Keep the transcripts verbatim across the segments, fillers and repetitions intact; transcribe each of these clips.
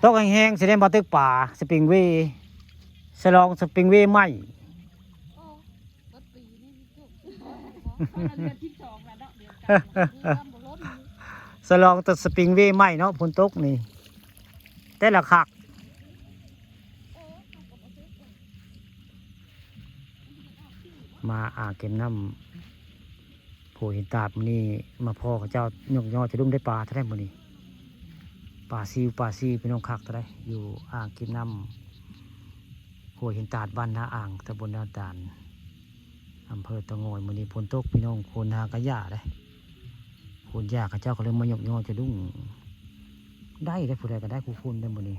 ตกแฮงๆ สิได้มาตึกปลาสปริงเวย์ ฉลองสปริงเวย์ใหม่ โอ้ ต้นปีนี่จุก เดือนสิบสองแล้วเนาะ เดือนเก้า เดือนบ่ล้น ฉลองแต่สปริงเวย์ใหม่เนาะ ฝนตกนี่ แต่ละคัก มาอ่างเก็บน้ำ โพหินตาดมื้อนี้ มาพ้อเขาเจ้ายกยอจะดุ้งได้ปลาเท่าใดมื้อนี้ ปลาซิว ปลาซิว พี่น้อง คักเท่าใด อยู่อ่างเก็บน้ำ โพหินตาด บ้านนาอ่าง ตำบลนาด่าน อำเภอเตางอย มื้อนี้ฝนตก พี่น้อง คนหากะยาเด้ คนยาเขาเจ้าก็เลยมายกยอจะดุ้ง ได้เด้ ผู้ใดก็ได้คู่คนเด้มื้อนี้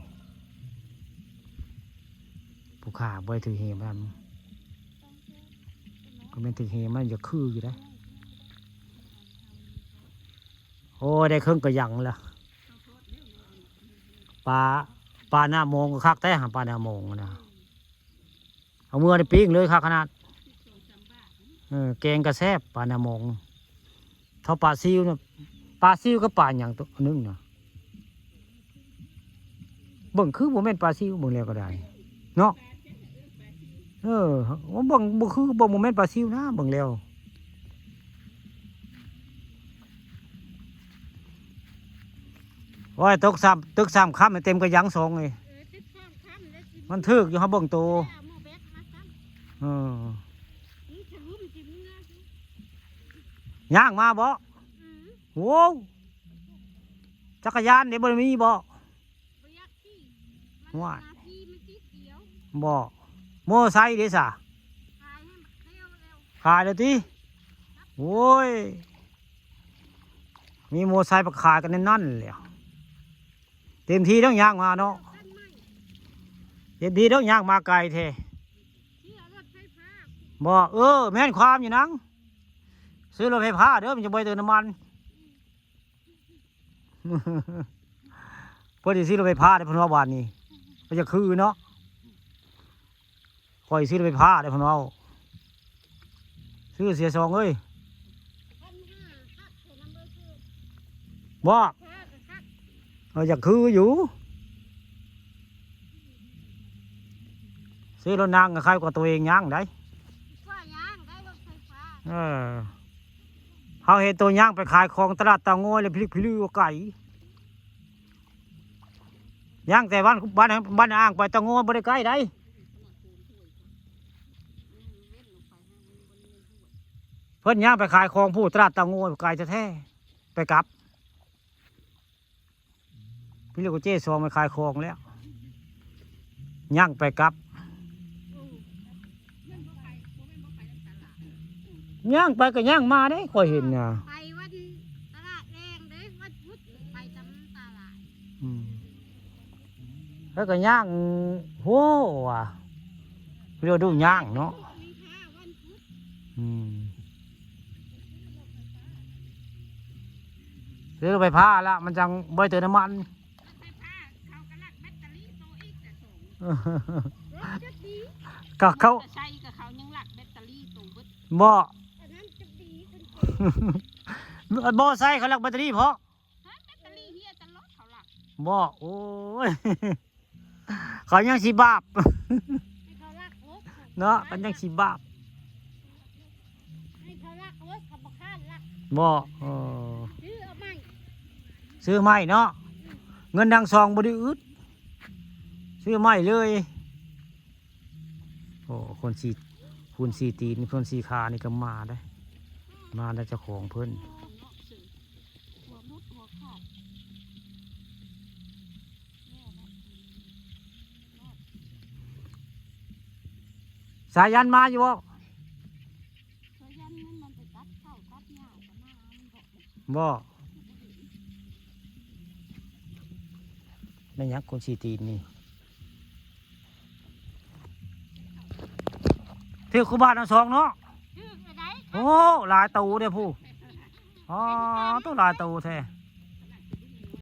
ผู้ข้าบ่ได้ถือเหมานำ ก็แม่นถือเหมานำ อยากคืออยู่เด้ โอ้ย ได้เครื่องกะหยังละ ปลา ปลาหน้ามองก็คักแท้หา ปลาหน้ามองนะ เอาเมือนี่ปิ้งเลยคักขนาด เออ แกงกะแซ่บ ปลาหน้ามอง เท่าปลาซิวเนี่ย ปลาซิวกับปลาหยังตัวหนึ่งนะ เบิ่งคือบ่แม่นปลาซิว เบิ่งแล้วก็ได้ เนาะ เออ ว่าเบิ่งบ่คือ บ่ บ่แม่นปลาซิวนะ เบิ่งแล้ว โอ้ย ตกสาม ตึกสามค่ำ เต็มกะหยังสองเลย เออ ตึกสามค่ำแล้วสิ มันถืกอยู่ เฮาเบิ่งโต เอาหม้อแบตมาซ้ำ เออ นี่ทะลุมันสิเมืออยู่ ย่างมาบ่ อืม โว้ว จักรยานเด้บ่ได้มีบ่ บ่อยากขี่ มัน ว้าย หน้าที่มันติดเดียว บ่ มอไซค์เด้ซะ ขายให้มันเที่ยวแล้ว ขายแล้วติ โอ้ย มีมอไซค์ไปขายกันในนั่นแหละ เต็มที่ต้องย่างมาเนาะ เต็มที่ต้องย่างมาไกลแท้ ซื้อรถไฟฟ้า บ่ เออ แม่นความอยู่นัง ซื้อรถไฟฟ้าเด้อ มันจะบ่ได้เติมน้ำมัน เพิ่นสิซื้อรถไฟฟ้าได้เพิ่นว่าบาดนี้ ก็จะคือเนาะ ข่อยซื้อรถไฟฟ้าได้เพิ่นว่า ซื้อเสียสองเอ้ย บ่ เออ อยากคืออยู่ ซื้อรถนางก็ใครกว่าตัวเองย่างได้ กว่าย่างได้รถไฟฟ้า เออ เฮาเห็นตัวย่างไปขายของตลาดเตางอยแล้วพลิกพลิ้วไกล ย่างแต่บ้าน บ้าน บ้านอ่างไปเตางอยบ่ได้ใกล้ได้ เพิ่นย่างไปขายของผู้ตลาดเตางอยไกลแท้ๆ ไปกลับ พี่ลูกเจ้ซองไปขายของแล้ว ย่างไปกลับ ย่างไปก็ย่างมาเด้ ข้อยเห็นน่ะ ไปวันตลาดแดงเด้ วันพุธไปตามตลาด อืม แล้วก็ย่าง โหว่ะ เรียกดูย่างเนาะ วันพระวันพุธ อืม ซื้อรถไฟฟ้าละ มันจังบ่ได้เติมน้ำมัน รถไฟฟ้าเขาก็ลักแบตเตอรี่โตอีกแต่ส่ง รถจะดี ก็เขา แต่ใส่กับเขายังลักแบตเตอรี่โตเบิด บ่ อันนั้นจะดีเป็น บ่ใส่เขาลักแบตเตอรี่เพราะ ฮะ แบตเตอรี่เฮียตลอดเขาลัก บ่ โอ้ย เขายังสิบาป ให้เขาลักรถ เนาะ เขายังสิบาป ให้เขาลักรถเขาบ่ค้านลัก บ่ เออ ซื้อเอาใหม่ ซื้อใหม่เนาะ เงินดังซองบ่ได้อึด ซื้อใหม่เลย โอ้ คนสี่ คนสี่ตีน คนสี่ขานี่ก็มาได้ มาได้เจ้าของเพิ่น หัวมุดหัวขาด สายันมาอยู่บ่ สายันมัน มันไปตัดข้าวตัดหญ้าก็มา มันบอก บ่ แม่นหยังคนสี่ตีนนี่ ถือคู่บ้านทั้งสองเนาะ ถือได้ โอ้ หลายโตเด้อผู้ อ๋อ โตหลายโตแท้